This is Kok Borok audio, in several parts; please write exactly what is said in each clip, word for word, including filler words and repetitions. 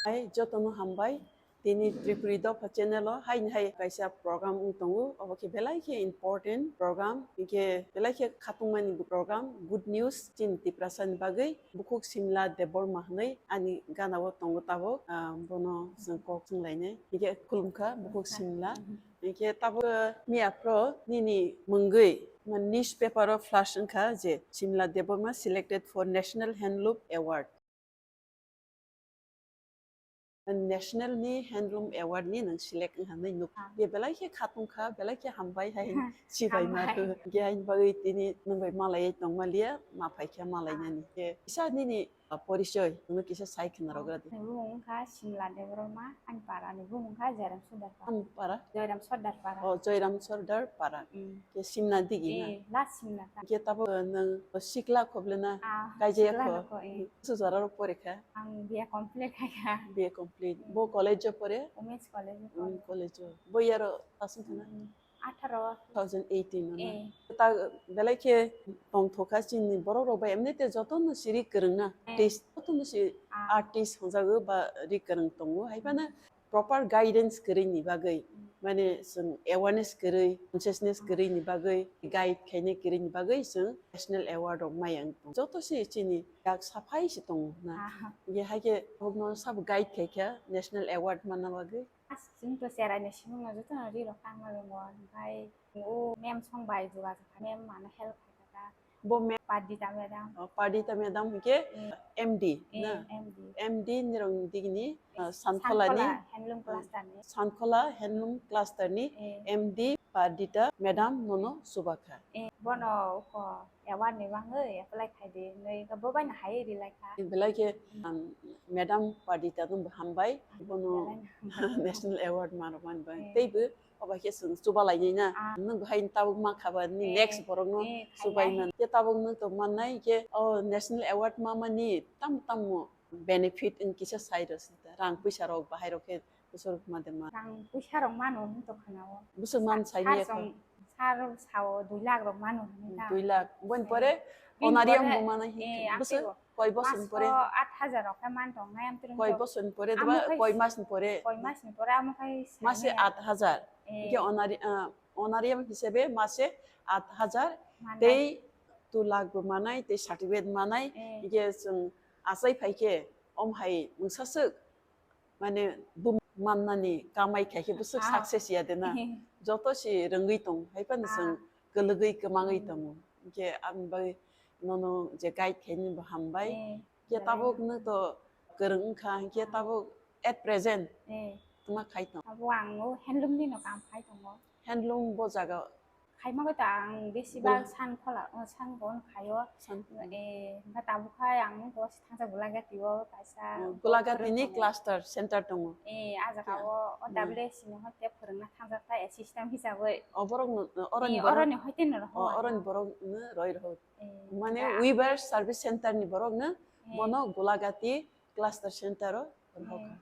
Hai, jotono hambai. Tini Tripuri Dopha channel o haini hai kaisa program wng tongo. Obo khe belai khe important program. Hinkhe belai khe khatungmani bo program. Good news chini Tiprasa ni bagwi. Bukhuk Simla Debbarma hwnwi ani gana o tongo tabuk. Ah, bono chwng kok swnglainai. Hinkhe khulumkha Bukhuk Simla. Hinkhe tabuk miya phro nini mungwi, man, newspaper o flash wngkha je Simla Debbarma selected for National Handloom Award. National ni Handloom Award ni nwng select wngkha hinwi nuk. Ah. Ye belai khe khatungkha, belai khe hambai hai sibai ma tu. Hambai. Ge haini bagwi tini nwng bai malai tongma liya, ma phai khe malai nani. Ge isa nini, ah, porichoi, nwng kisa sai khna rok radi. Ani bumung wngkha Simla Debbarma, ani para ni bumung wngkha Joyram Sordar para. Ani para? Joyram Sordar para. Oh, Joyram Sordar para. Mm. Ke Simna digi na? Eh, last Simna ta. Ke tabo nwng sikla khoble na? Ah, kaijaya sikla kho? Nokho, eh. Su jora rok pore kha? Ang B A complete khai kha. B A complete. Mm. Bo college o pore? Women's College o pore. Women's College o. Bo yaro asung khana? Mm, atharo. Two thousand eighteen o na? Eh. Ta belai khe tongthokha chini borok rok bai emni te joto no siri kwrwng na. Eh. Artist, joto no si artist hwnjago ba ri kwrwng tongo. Hai phano proper guidance kwrwini bagwi, mane chwng awareness kwrwi, consciousness kwrwini bagwi, guide khainai kwrwini bagwi chwng national award rok maya wng tong. Joto se chini yak saphai se tongo na. Ah. Ye hai khe hokno sabo guide khai kha national award manna bagwi. As chwng to cherai ni simung no joto no ri rok tang ma rongo, omohai o mem song bai juga mem mano help khai kha. Bo ma'am Pardita madam. Oh, Pardita madam hwnkhe, eh, M D, eh, na? M D. M D nirok digini, eh, Sankhola ni, Sankhola handloom cluster ni. Sankhola handloom cluster ni, eh, M D Pardita madam nono chubakha. Eh, bono uko award ni bagwi apply khai di, nwi bo bai no hai ri lai kha. Belai khe, um, madam Pardita no bo hambai, bono belai no hambai. National award manrok mani bagwi. Eh. Teibo Obo khe chwng chuba lainai na. Ah. Nwng bo hai tabuk ma kha ba, nini, eh, next borok no, eh, chubai man. Khe tabuk nwng to mannai khe, o national award ma mani tam tamo benefit wng kisa sai rw sita. Rang puisa rok bahai rok khe bwswk ma de ma. Rang puisa rok mano wng to khana o. Bwswk man sai maya kho. Sar sao dui lakh rok mano hinwi ta. Dui lakh. Boni pore honorarium bo mano hinwi. Eh, bwswk koi bosor ni pore? Aat hajar rok khe man tong nai, amtwrwng koi bosor ni pore, koi mas ni pore? Koi mas ni pore, amo khai mase aat hajar. Eh. Hingke onari-, ah, onarium hisabe mase aat hajar, manai. Tei two lakh bo manai, tei certificate manai. Eh. Hingke chwng achai phai khe, om hai mungsa swk, mane, bum mannani kamai khai khe bwswk success ya de na. Joto si rwngwi tong, hai phano chwng kwlwgwi kwmangwi tongo. Hingke aboni bagwi nono je guide khainani bo hambai. Eh, hingke tabuk nwng to kwrwng wngkha, hingke tabuk at present tuma khai tong? Abo ang o handloom ni no kam khai tongo. Handloom bo jaga? Khaima khe to ang besi bag Sankhola, o, Sankhon khaio. Sankhola. Eh, hingke tabuk khai ang bo thangsa Gulagati o kaisa. Oh, Gulagati ni cluster center tongo. Eh, a jaga o, o W S C ni hoite phwrwngna thangjak ta assistant hisabwi. O borok no, oroni borok. Eh, oroni hoite no rohor. Oh, oroni borok no roi rohor. Eh, mane weaver service center ni borok no, eh, bono Gulagati cluster center o rohor kha.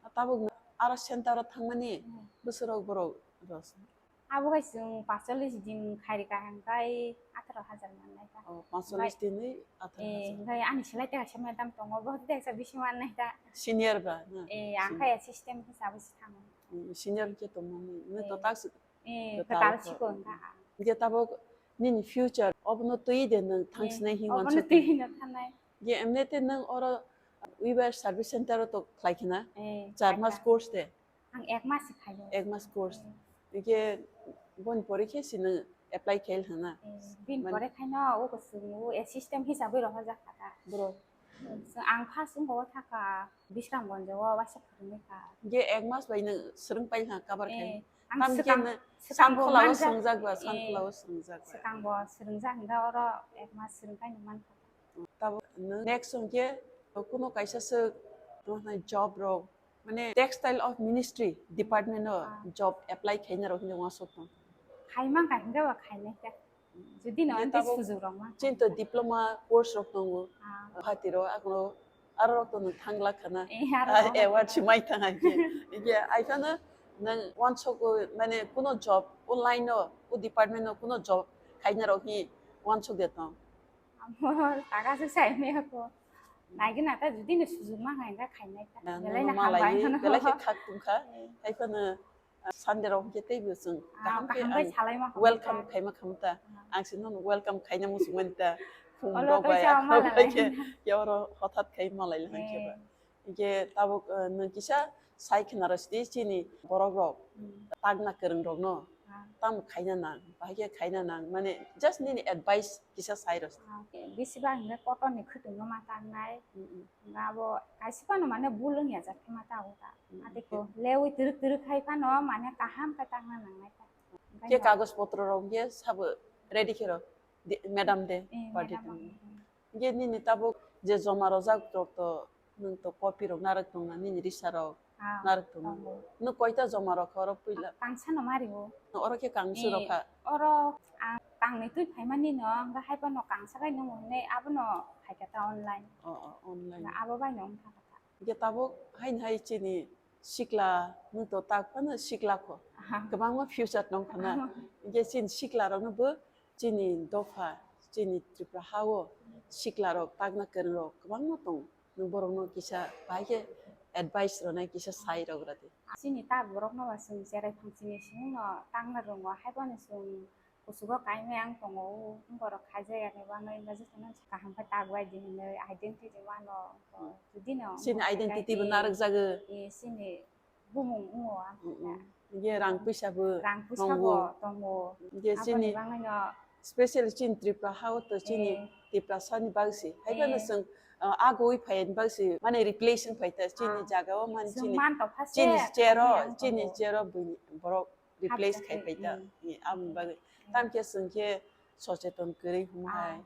Eh. Tabuk no aro center o thangmani bwswk rok borok rw se. Abo hai chwng paanchchallis din khairi kaham khai atharo hajar mannai ta. Oh, paanchchallis din ni atharo hajar. Eh, hingke ani selai ta kaisa madam tongo, bo te kaisa bisi mannai ta. Senior ba, na? Eh, ang khai assistant hisabwi se thango. Mm, senior khe tongmani, nwng to tak se. Eh, kwtal sikon ka. Hingke tabuk nini future, obono twi de nwng thangsinai hinwi obono twi no thanai. Hingke emne te nwng oro weaver service center o to khlai khna? Eh, char mas course de? Ang ek mas se khaio. Ek mas course. Eh. Hingke boni pore khe si nwng apply khail hana? Eh, bini pore khaino o chwng o assistant hisabwi rohorjak kha ta. Bro. Ang first wngkha o thaka Bishramganj o waisa phwrwngwi kha. Hingke ek mas bai nwng swrwng pai kha cover khai? Eh, ang tamni swkang, khe swkang bo Sankhola o manjak, swngjak ba, eh, Sankhola o swngjak ba. Swkang bo swrwngjak hingke oro ek mas swrwng khai no mankha. Tabo nwng next hwnkhe kuno kaisa swk, tamo hwnai job rok, mane textile of ministry department o job apply khaina rok hinwi uansuk tong? Khaimang kha hingke bo khainai khe. Jodi no, hingke ante tabuk sujuk rok ma. Chini to diploma course rok tongo. Ah. Guwahati ro, akono aro rok to nwng thangla khana. Eh, aro rok award si mai thang hai khe. Hingke ai phano nwng uansuk o, mane kuno job, o line o, o department o kuno job khaina rok hi uansuk de tong? Amo taka se sai me ko. Naigwna ta judi no sujuk ma khaina khainai ta. Na, belai no no hambai malai, hwno. Belai khe khak tongkha. Eh. Hai phano, ah, Sunday rok hwnkhe teibo chwng Ah, kaham khe kaham bai ang salai ma khamu welcome ta. Khaima khamu ta. Ah. Ang se nono welcome khaina muchungmani ta. Phung Olo rok bai kaisa ang malai. Khe, ya oro hothat khai malai lai khe ba. Eh. Hwnkhe tabuk, ah, nwng kisa sai khna rw sidi chini borok rok Hmm. tagna kwrwng rok no. Ah. Tamo khaina nang, bahai khe khaina nang, mane just nini advice kisa sai rw sidi. Ah, okay. Bisi ba hwnkhe kotor ni khwtwng no ma tangnai. Mm, mm. Hwnkhe abo kaisa phano mane bul wngya jak khe ma tago ta. Mm, Ati okay. Ko lewi twrwk twrwk khai phano mane kaham khe tangna nangnai ta. Hwnkhe Khe no kagoj potro rok hwnkhe sabo ready khe rw di, madam de Eh, party madam tong. Ang. Hwnkhe nini tabuk je joma rojak rok to nwng to copy rok narwk tongna nini risa rok Ah, narwk tongna. Tongo. Nwng koita joma rok kha oro puila? Kangsa no mari o. Oro khe kangsu rok Eh, kha. Oro ang tangni twi phaimani no, hwnkhe hai phano kangsa bai nung hwnwi abono phaikha ta online. Oh, oh, online. Na abo bai no wngkha kha ta. Hwnkhe tabuk haini hai chini sikla nwng to tak phano sikla kho. Aha. Kwbangma future nong khana. Aha. Hwnkhe chini sikla rokno bo chini dopha, chini Tripura ha o sikla rok tagna kwrwng rok kwbangma tongo. Nwng borokno kisa bahai khe advice rwnai kisa sai rw di. Chini tak borokno ba chwng cherai phang chini simi no tangna rwngo, hai phano chwng kuchugo kaimai ang tongo, borok khaijak ya ni bagwi wngkha jotono kaham khe tak bai di hinwi identity wano. Hmm. Jodi no Chini identity bo narwk jago. Eh, chini bumung wngo ang Mm, mm. Ye rang puisa bo Rang puisa tongo. Bo tongo. Ye Aboni chini bagwi no special chini Tripura ha o to chini Eh. Tiprasa ni bagwi si. Hai phano Eh. Chwng, uh, agoi phai ni bagwi si. Mane replace wng phai ta chini Ah. Jaga o man Chwng chini. Man tongkha se, Chini chair o, ang chini tongo. Chair o bini borok replace Hapjak khai khai phai ta. Mm. Ye, aboni bagwi. Mm. Tam khe chwng khe socheton kwrwi hwnwi Ah. Hai.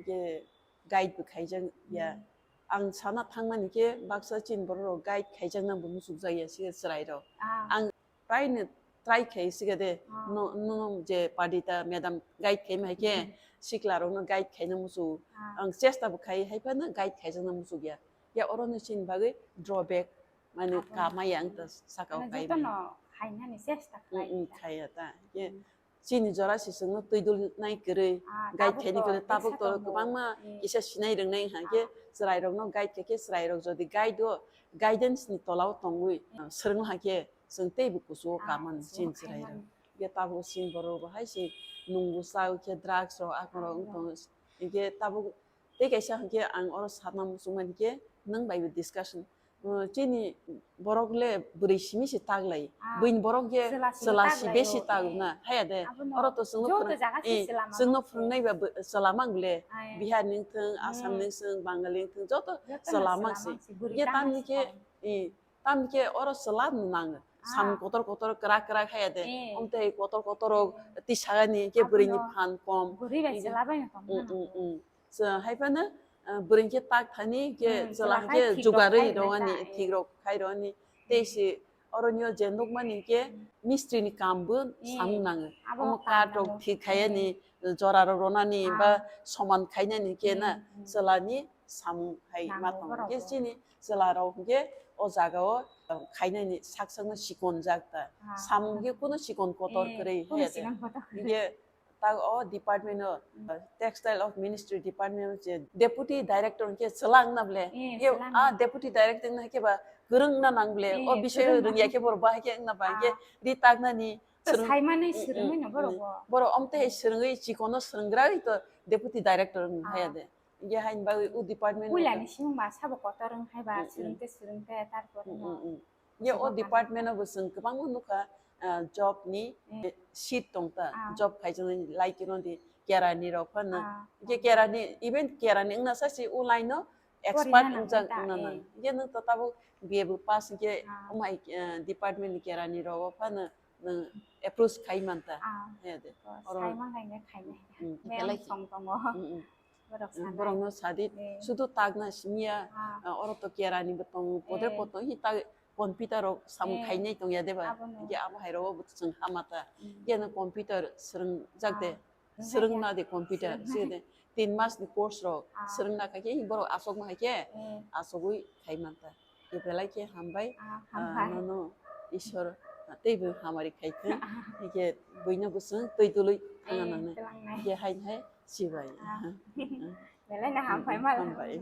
Ye guide bo khaijak ya. Mm. Ang sana thangmani khe baksa chini borok rok guide khaijakna bo muchukjak ya, siga chwrai rok. Ah. Ang try no try khai siga de, Ah. No, no, no, je Padita madam guide khai mai khe, Hmm. Sikla rok no guide khaina muchuk. Ah. Ang chesta bo khai, hai phano guide khaijakna muchuk ya. Ya oro no chini bagwi drawback, mane Abo. Kamai ang ta saka o Mane kai joto mai. No khainani chesta Mm, khlai mm, ta. Khaiya ta. Ye Hmm. Chini jora se chwngno twi dulnai kwrwi, Ah, guide tabuk khaini to, kwrwi, tabuk to kwbangma Eh. Kisa sinai rwngnai hwnkhe Ah. Chwrairokno guide khe khe chwrairok jodi guide o, guidance ni tola o tongwi, Eh. Swrwng hwnkhe chwng teibo kuchugo Ah, kamani kuchugo chini chwrairok. Khaimani. Hwnkhe tabuk chini borok bo hai se nungbo chao khe drugs rok akorok Ah, wng tongo. Hwnkhe tabuk Tei kaisa hwnkhe ang oro sakna muchungmani khe nwng bai bo discussion. Uh, chini borok le bwrwi simi se taglai. Ah, Buini borok khe chwla si chwla si taglai besi o, tagna. Eh. Haya de. Abono Oro to chwngno joto phwrwng-, jaga si eh, chwla mano. Chwngno phwrwngnai ba bo-, chwla mang le. Ah, eh. Bihar ni wngthwng, Assam Hmm. Ni wngthwng, Bangali ni wngthwng, joto Joto no chwla mang si. Mang si, bwrwi Ye tangna tamni si khe, tong. Eh, tamni khe oro chwla no nango. Ah. Samung kotor kotor kwrak kwrak haya de. Eh. Omtei kotor kotor rok Eh. Tisagani khe Abono bwrwi ni phan kom. Bwrwi bai Ye- chwla bai no tong Mm, mano. Mm, mm. Chwng hai phano, ah, bwrwi khe tak thani khe Hmm, chwla chwla khe khai thik rok jugarwi khai rwani, rwkha, eh. Thik rok khai rwani. Tei se oro nw je nukmani khe Hmm. Mistri ni kam bo Eh, samung nango. Abo Omo kam kath rok nango. Thik khai Hmm. ani, jora rok rwnani Ah. Ba soman khainani khe na Hmm, hmm. Chwla ni samung hai Nango ma tongo. Borok Khe bo. Chini chwla rok hwnkhe o jaga o, ah, khainani sak sak no sikon jak ta. Ah. Samung khe kuno sikon kotor Eh, kwrwi kuno hai ya de. Sikon kotor kwrwi. Hwnkhe Tak o department o, Mm. Textile of Ministry department o je deputy director hwnkhe chwla wngna ble. Eh, Ye, chwla wngna. A deputy director wngna khe ba kwrwng wngna nang ble. Eh, O bisoi o kwrwng rwngya nang. Khe borok bahai khe wngna ba hwnkhe Ah. Ri taknani To swrwng-, saimani mm, swrwngwi mm, no borok mm. Bo. Borok omtwi hai swrwngwi chikono swrwnggra to deputy director wng Ah. Haya de. Hwnkhe haini bagwi o department o Puila to ni simi masa bo kotor wng hai ba Mm, mm. Swrwngte swrwngte tarpor Mm, no. mm, mm. Ye o Kuchugo department o bo chwng kwbangma nukha, ah, job ni Eh. Seat tong ta, Ah. Job khaijaknai like no di kerani rok phano. Ah, Ye ah. Kerani, even kerani wngna sa si o line no expert Porina nang wngjak ta, wngna eh. Nang. Ye nwng to tabuk B A bo pass hwnkhe Ah. Omo hai, ah, department ni kerani rok phano nwng approach khai man ta. Ah. Ye de. Oro Sai man khai ne khai ne. Mm, Mem belai song tongo. Mm, mm. Borok Mm, sanai. Borokno sadi, Eh. Sudu tagna simiya, Ah. Ah, oro to kerani bo tongo, poder Eh. Poto hi ta computer rok samung Eh. Khainai tongya deba. Abono. Hwnkhe abo hai rogo bo chwng hama ta. Mm. Khe no computer swrwngjak de. Ah. Swrwngna de computer, Swrwngna. Side tin mas ni course rok Ah. Swrwngna kha khe borok asokma hai khe Eh. Asogwi khai man ta. Khe belai khe hambai. Ah, Ah, hambai. Nono Isor teibo hamari khai thung. Hwnkhe buino bo chwng twi dului thangna Eh, nangnai. Twlangnai. Hwnkhe haini hai sibai. Ah. Belai no hambai Mm, mal. Hambai.